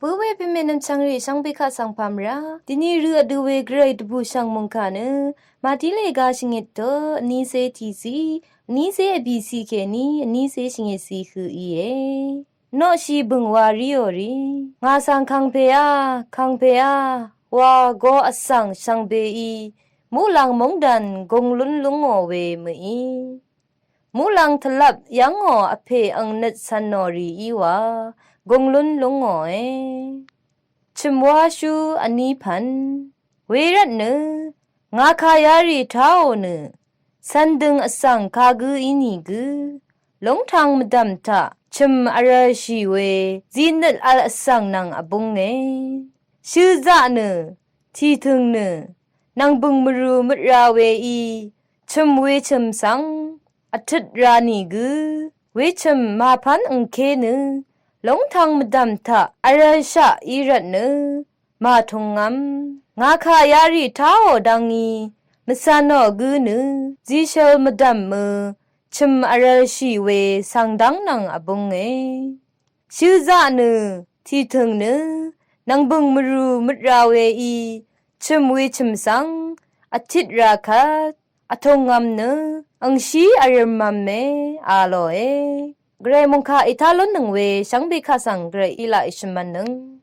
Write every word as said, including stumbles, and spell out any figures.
Bǿwe pèmè nvmchvngrì shvngbe kaq svng pàmvrá dvni rø vdø we gvray dvbùshv̀ng mòngkà nø Màtílè ga shvngit tø vnícé tiqciq, vnícé vbìciq kèní vnícé shvngitciq høq íe. Noqshi bø̀ng wa ríò rì, ngà svng kangpèá, kangpèá wa go vsvng shvngbeí muqlàng móngdàn gōnglún lúngò we mø̀í, muqlàng tvlvp yv́ngò vpè ang nøt cv̄nnò rì í wa gōnglún lúngòe. Chø̀m wáshú vní pv̀n. Wervtnø ngà kà yarì táò nø cv̄n døng vsvng kagǿ ínìgø lóngtvng mvdv̀m taq chø̀m vrv̄lshì we zinøt vl vsvng nvng vbúnge. Shøzaq nø tìtø̀ng nø nv̀ngbø̀ng mvrù møt ra weí chø̀m wechø̀m svng vtøt ra nìgø wechø̀m màpv́n angké nø lóngtvng mvdv̀m taq vrv̄lshaq í rvtnø màtungvm. Ngà kà yarì táò dvngí mvcv̀nò gǿ nø zishøl mvdv̀mø chø̀m vrv̄lshì we svng dv́ng nvng vbúnge. Shøzaq nø tìtø̀ng nø nv̀ngbø̀ng mvrù møt ra weí chø̀m wechø̀m svng vtit ra kvt vtungvm nø angshí vrø̀mv̄me a lòe. Gvray mòngkà ètá lúnnøng we shvngbe kaq svng gvray í laq èshø̀mv̄nnøng.